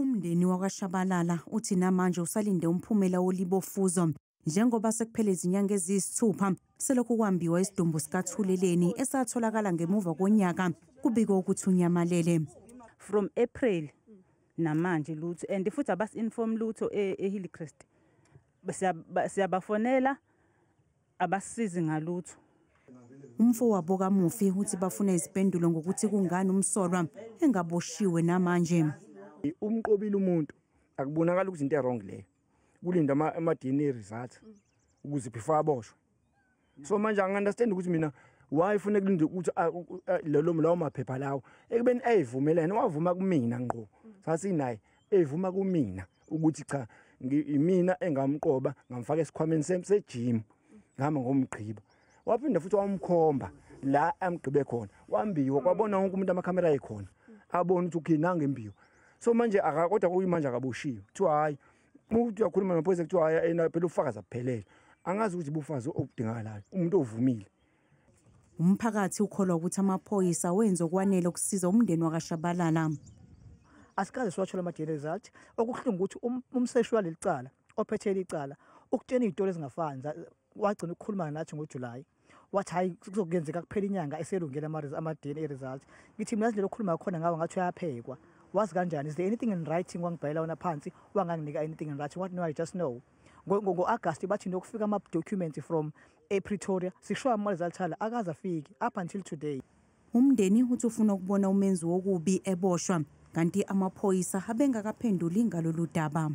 Umndeni wakwaShabalala uthi namanje usalinde umphumela wolibofuzo njengoba sekuphele izinyanga eziyisithupha selokhu kwambiwa isidumbu sikaThuleleni esatholakala ngemuva konyaka kubikwa ukuthi unyamalele. From April namanje lutho, and futhi abasi-inform lutho e-Hillcrest. Siyabafonela, abasisizi ngalutho. Umfowabo kamufi uthi bafuna izimpendulo ngokuthi kungani umsolwa engaboshiwe namanje. Umqobile umuntu, akubonakala ukuthi into wrong leyo. Kulinda ama-DNA results ukuze before aboshwe. So manje angi-understand ukuthi mina why ufuna kulinde ukuthi lelo lawo maphepha lawo ekubeni eyivumelene, wavuma kumina ngqo. Sasinaye evuma kumina ukuthi cha, imina engamqoba ngamfaka esikhwameni sejim ngihamba ngomgqiba. Waphinda futhi wamkhomba la amgqibe khona, wambiwa kwabona wonke umuntu, amakhamera ayikhona, abona ukuthi okay nange imbiwa. So manje kodwa kuyimanje akaboshiwe. Kuthiwa hayi, umuntu uyakhuluma namaphoyisa, kuthiwa hayi ena phela ubufakazi abuphelele. Angazi ukuthi ubufakazi obudingakalayo umuntu ovumile. Umphakathi ukholwa ukuthi amaphoyisa wenza okwanele ukusiza umndeni wakwaShabalala. Asikaze siwathola ama-DNA result. Okubuhlungu ukuthi umseshi waleli cala, ophethe icala, ukutshena iy'tori ezingafani. Wagcina ukukhuluma nathi ngoJulayi, wathi hhayi, kuzokuyenzeka kuphela inyanga eselungele ama-DNA result. Ngithi mina indlela okhuluma khona ngawo ngathi uyaphekwa, wazi kanjani? Is there anything in writing? Wangibhalela wona phansi, wanganginika anything in writing. What? No, I just know ngo-August bathi nokufika ama-documents from ePretoria, sisho ama-result ala akaze afike up until today. Umndeni uthi ufuna ukubona umenzi wokubi eboshwa, kanti amaphoyisa abengakaphenduli ngalolu daba.